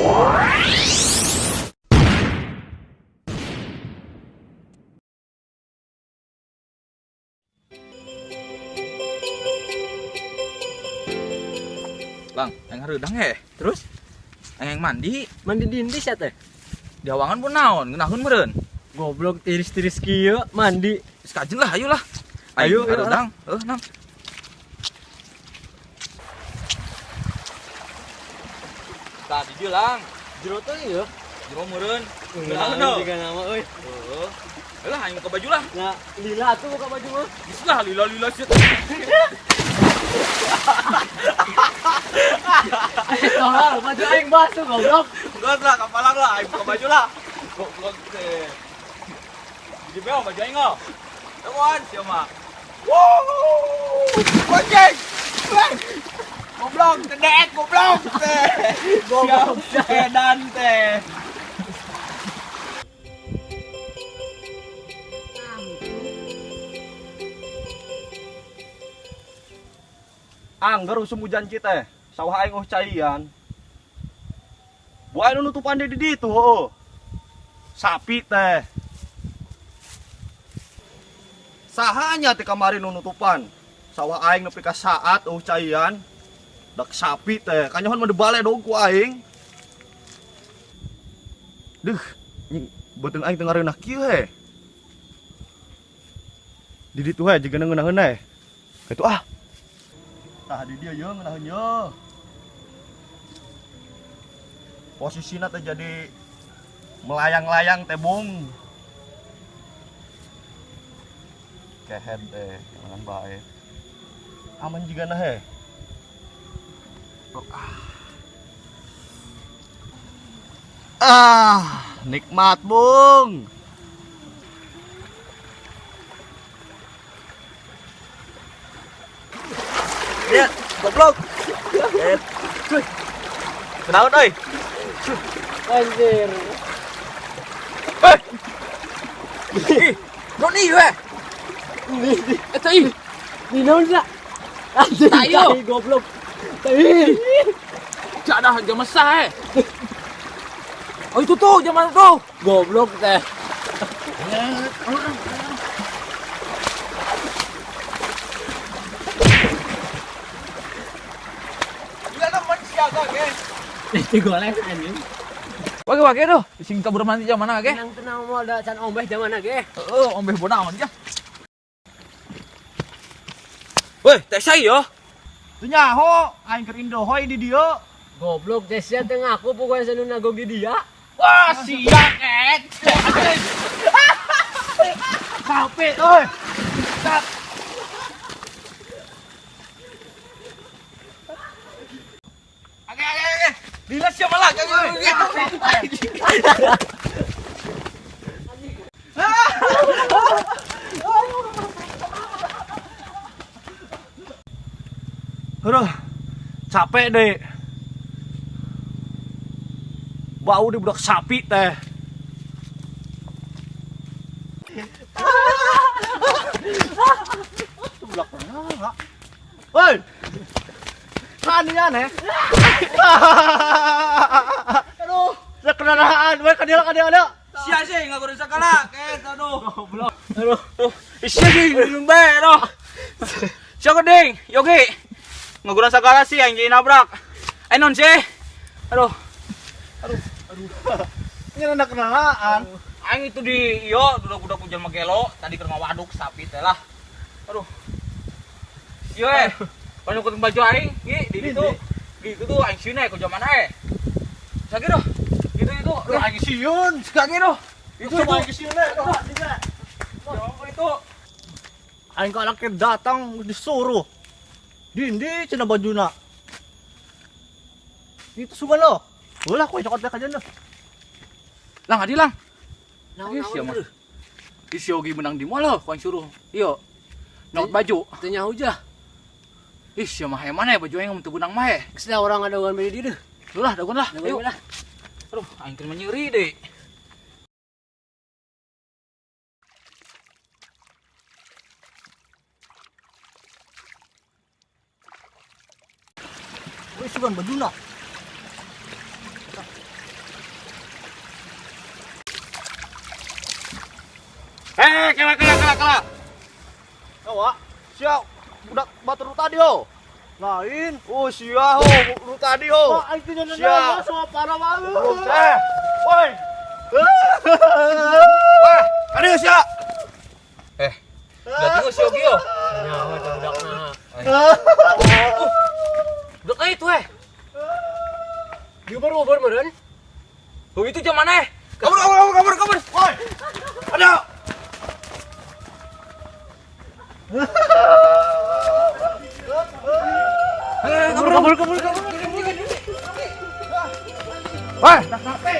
Lang, aing hareudang he. Terus Aing mandi mandi di sia teh. Di awangan pun naon, ngeunaheun meureun. Goblok tiris-tiris kieu mandi. Geus kajen lah, ayo lah. Ayo, Aing hareudang. Heuh, nang. Tah di dieu lang. Jero teh ieu. Jero meureun. Ngeunaheun Ngeunaheun juga nama euy. Heuh. Lah aing buka baju lah. Nah, lila tuh buka baju mah. Geus lah lila-lila sih. Tolol, baju aing basuh goblok. Geus lah kapalang lah, aing buka baju lah. Goblok teh. Jadi beo baju aing oh. Temuan sia mah. Wow! Anjing. Goblok, tedek goblok teh. Goblok. Siap edan teh. Angger usum hujan teh, sawah aing oh caian. Buai nu nutupan di ditu heueuh. Sapi teh. Saha nya teh kamari nu nutupan? Sawah aing nepi ka saat oh caian. Dak sapi teh, kanyohon mah dibaledog ku aing. Duh, nying beuteung aing teu ngareunah kieu he. Di ditu he jiga ngeunaheun he. Kitu ah. Tah di dieu ye ngeunaheun ye. Posisina teh jadi melayang-layang teh bung. Kehed teh, jangan bae. Aman jiga na he. Ah, nikmat bung. Ya, goblok. Kenaon euy? Anjir. Hei. Ih, Doni we. Eta ih. Di naon sia? Anjir, Tayo. tai goblok. Tai. Jadah jam mesah he. Oh itu tuh zaman tuh. Goblok teh. Itu golek anjing. Wage wage tuh, sing kabur mandi zaman mana ge? Tenang tenang mau ada can ombeh zaman ge. Heeh, ombeh bonaon ya. Woi, teh saya yo. Teu nyaho, aing keur indohoy di dieu. Goblok teh sia teh ngaku pokoknya sanu nagog di dia. Wah, sia ket. Capek euy. Oke, oke, oke. Lila siapa lah? Aduh, capek deh. Bau di budak sapi teh. Budak mana? Woi, kan ini aneh. Aduh, sekendaraan, woi kadil kadil ada. Sia sih nggak kurang sakala, ket aduh. Goblok. Aduh. Sia sih minum bae aduh. Sia gedeng, Yogi. Nggak kurang sakala sih yang jadi nabrak. Non sih. Aduh. Aduh, aduh. Ini anak kenalaan. Aing itu di iyo budak-budak hujan magelo, tadi ke rumah waduk sapi teh lah. Aduh. Iyo banyak ketemu baju aing, gi di situ. Di itu tuh aing sieun ku zaman ae. Sakit doh. Gitu itu. Aduh aing sieun, sakit doh. Itu itu aing sieun eh. Itu. Aing ka laki datang disuruh. Dindi cenah bajuna. Itu sugan lo. Ulah ku cokot teh kajeun. Lang adi lang. Naon naon. Ih si Yogi menang di mall ku aing suruh. Iyo. Nyokot baju. Teu nyaho jah. Ih, sia mah mana ya baju aing mun teu beunang mah he. Geus lah urang ngadaguan beli di deuh. Lah, daguan lah. Ayo lah. Aduh, aing teh nyeri deui. Wih, sugan bajuna. Kela kela kela kela. Nawa, sia budak batur nu tadi ho. Lain. Oh, sia ho, nu tadi ho. Wah, aing teh Sia. nanya sama parah banget. Woi. Wah, aduh sia. Udah tunggu si Yogi yo. Nyawa teh budakna. Budak itu eh. Diubar-ubar meureun. Oh itu jam mana eh? Kabur kabur kabur kabur kabur. Woi. Aduh. Kabur kabur kabur kabur. Woi, tak sampai.